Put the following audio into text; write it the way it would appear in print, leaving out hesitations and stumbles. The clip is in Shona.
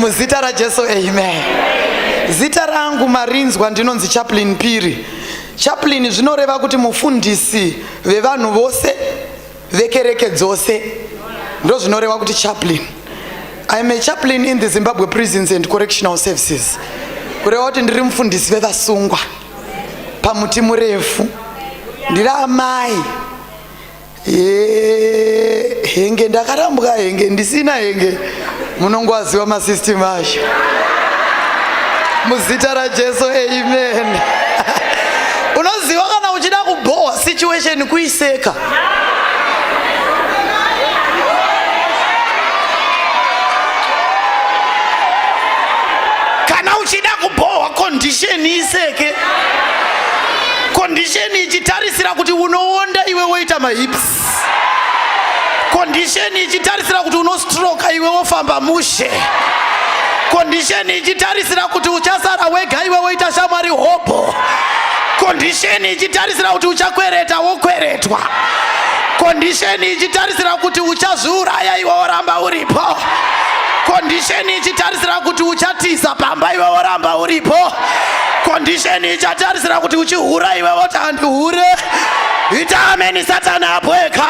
Muzita raJesu, amen. Zita rangu marinzwa, ndinonzi Chaplain Piri. Chaplain zvinoreva kuti mufundisi vevanhu vose vekereke dzose, ndozvinoreva kuti chaplain. I am a chaplain in the Zimbabwe Prisons and Correctional Services, kureva kuti ndiri mufundisi vevasungwa pamuti murefu. Ndiri amai henge ndakarambwa, henge ndisina henge, munongoaziva masystem acho. Muzita raJesu, amen. Unoziva kana uchida kubhohwa situation, kuiseka. Kana uchida kubhohwa condition, iseke. Condition ichitarisira kuti unoonda, iwe woita mahips. Condition ichitarisira kuti unostroka, iwe wofamba mushe. Condition ichitarisira kuti uchasara wega, iwe woita shamwari hobho. Condition ichitarisira kuti uchakwereta, wokweretwa. Condition ichitarisira kuti uchazviuraya, iwe woramba uripo. Condition ichitarisira kuti uchatiza pamba, iwe woramba uripo. Condition ichatarisira kuti uchihura, iwe woti handihure. Ita ameni, Satani apweka.